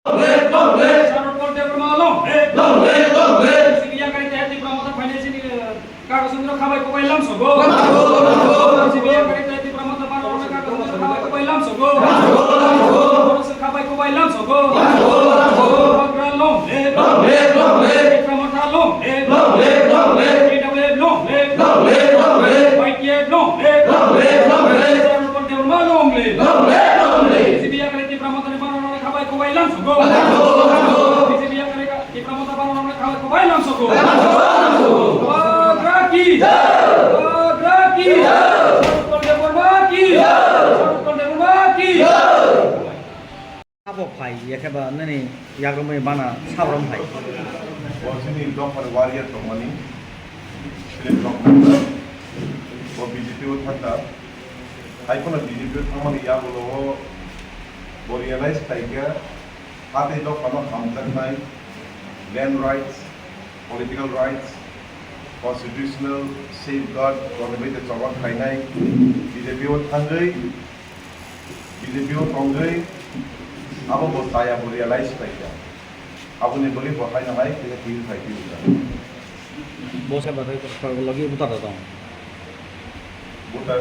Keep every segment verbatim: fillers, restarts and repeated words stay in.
Long live, long live. Sir Utpal Debbarma long live. Long live, long live. B J P yakari tei Tipra Motha phainai chini, eh, Kato Chandra khabai kobai lamsogo. Lamsogo, lamsogo. B J P yakari tei Tipra Motha phainai Kato Chandra khabai kobai lamsogo. Lamsogo, lamsogo. Kato Chandra khabai kobai lamsogo. Lamsogo, lamsogo. Bubagra long live. Long live, long live. Tipra Motha long live. Long live, long live. T W F long live. Long live, long live. Y T F long live. Long live, long live. Sir Utpal Debbarma long live. Long live, long live. B J P yakari Tipra Motha ni phainai khabai kobai lamsogo. Lamsogo, lamsogo. B J P yakari Tipra Motha phainai khabai kobai lamsogo. Lamsogo, lamsogo. Bubagra ki jai. Bubagra ki jai. Sir Utpal Debbarma ki jai. Sir Utpal Debbarma ki jai. Abo phai, ya khe ba nini yagrumwi bana sabrum phai. Bo chini dophani warrior tongmani, Philip Rokmani, bo B J P o thangkha. Hai phano B J P o thangmani yagulo o bo realize khlaikha, ha tei dophano hamjaknai, land rights, political rights, constitutional safeguard rokni bai tei choba khlainai, B J P o thangwi, B J P o tongwi, abo bo chaya bo realize khlaikha. Aboni bagwi bo haino hai khe deal khai phiyokha. Bo se bathai logi buta da tong. Buta.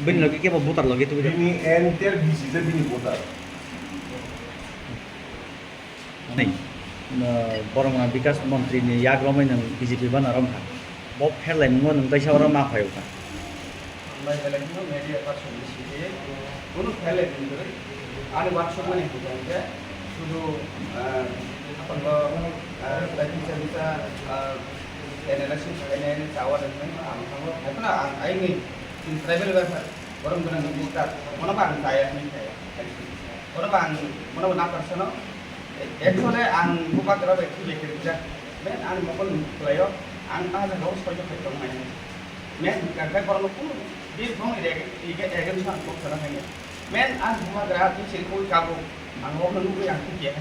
Bini logi kebo buta logi tu. Bini entire B C je bini buta. Nai, no, Boromgana Bikas Montri ni yagromwi nwng B J P bana romkha. Bo pherlai nwngo nwng kaisa oro ma phai wngkha. Ang bai belai kheno media person ni sidi, kunu pherlai nwngo. Ani workshop mani hwnkha hwnkhe, sudu, ah, apango, ah, tei kisa kisa, ah, analysis khainai, chawa rwknai, ang thango. Haikheno ang aini tribal welfare, Boromgana ni buta, mono ba ang chaya hwnwi chaya. Oro ba ang, mono bo nakar sano. Actually ang bubagra bai khulai khe rijak. Men ani mokol ni khwlaio, ang ah jaga o soijo khai tong mani. Men hwnkha khe borok no kunu bir bong ri ri against ang kok sana thangya. Men ang bubagra tu siri koi kabu, ang rok no nugui ang tu kya.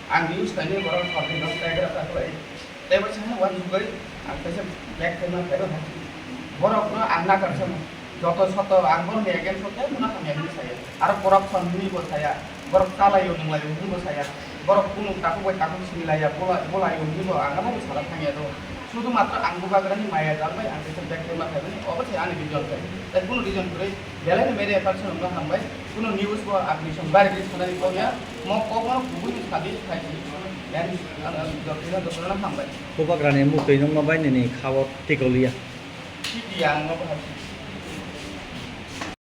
Ang news kainwi borok salti no tiger ta khlai. Tei bo chwngno uansugwi ang kaisa bag khe ma phaibo hai. Borokno ang nakar se joto soto ang borokni against o tei mano hamya hinwi saya. Aro corruption hinwi bo saya. Borok chalaio nunglaio hinwi bo saya. Borok kunu takhuk bai takhuk sini laiya, bola, bolaio hinwi bo ang abo sala thangya do. Sudu matro ang bubagrani maya jal bai ang kaisa bag khe ma phaimani obo se ani reason khe. Tei kunu reason kwrwi belai no media person no hambai. Kunu news bo ang ni song bai sanani kok ya. Mo kok no kubui ni sadi khai si. Yan ang ang joto joto no hambai. Bubagrani muktwi nungma bai nini kha-o tikoliya. Titi ang no bahai.